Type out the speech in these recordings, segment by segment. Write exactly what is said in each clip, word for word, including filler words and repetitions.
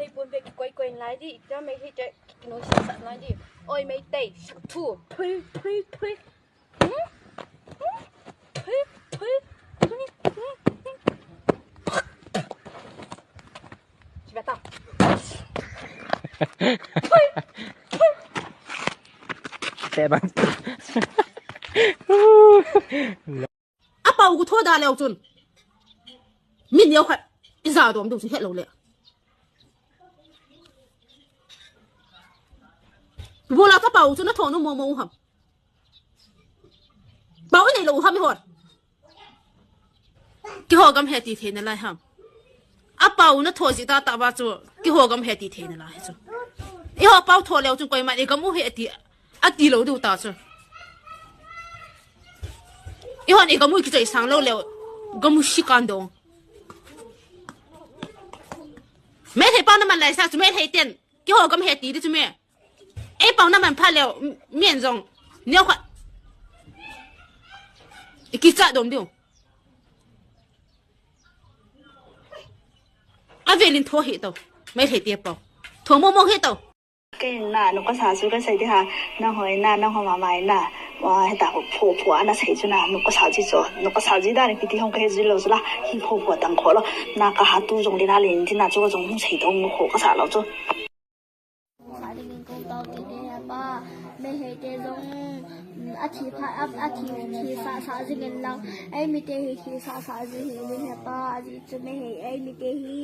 Meitei pon ve kikoi koi nalai di, ita Meitei te kinoi sat sat nalai di. Oi Meitei, thu, phui, phui, phui. Hmm? Hmm? Phui, phui, phui, phui, phui. Chibai ta. Phui, phui. Te bang. Apao gu tho da leu chun. Min neo khat. Ija dom deu chu het lou le. Bola ka pao chu na tho nu mo mo u ham. Pao i nei lou u ham i hon. Kiho gam he ti thei nalai ham. Apao na tho ji ta ta ba chu. Kiho gam he ti thei nalai chu. I ho pao tho leu chun koiman i gam u he ti. Ati lou diu ta chu. I hon i gam u kichai sang lou leu. Gam u si kan dong. Meitei pao na man lai sa chu Meitei ten. Kiho gam he ti di chu me. Ei pao na man pha leu. M-, men jong. Neo khat. I kicha dom diu. Avelin tho hi to. Meitei te pao. Tho mo mo hi to. Kei na, nu kasa chu kasei di ha, nang hoi na, nang ho mama na, wa, heta pho pho ana sei chu na, nu kasa ji chu, nu kasa ji da ni piti hong kahe ji lou chu la, hi pho pho tang kho lou, na kaha tu jong le na le ni na chu ka jong hung sei tong nu kho kasa lou chu. Sa dingin kong tao ti te he pa, Meitei te jong, mm, a thi pha, a, a thi, thi sa sa jing in lang, ei mite hi thi sa sa jing hi uvin he pa, a ji chu Meitei, ei mite hi,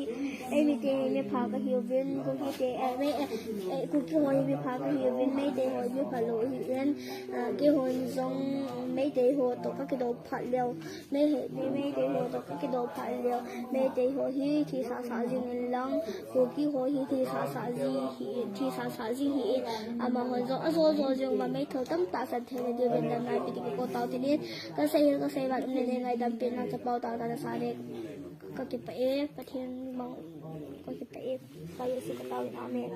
ei mite hi mi pha ka hi uvin, Kuki te, eh, me, eh, eh, Kuki ho hi mi pha ka hi uvin, Meitei ho hi mi pha lou hi in, ah, keiho jong Meitei ho to ka kidou phat leu, Meitei, Meitei ho to ka kidou phat leu, Meitei ho hi thi sa sa jing in lang, Kuki ho hi thi sa sa ji hi, thi sa sa ji hi in, amahon jong ajo jo jing ma meithal tamtah san thei na diuvin damna pi ti kong tao tin in, kasei hi kasei vat um le le ngaidam pen lang chapao tao ta na sa le. Ka kipah e, Pathen bang ka kipah e, Pakai Jesu ka tao in, amen.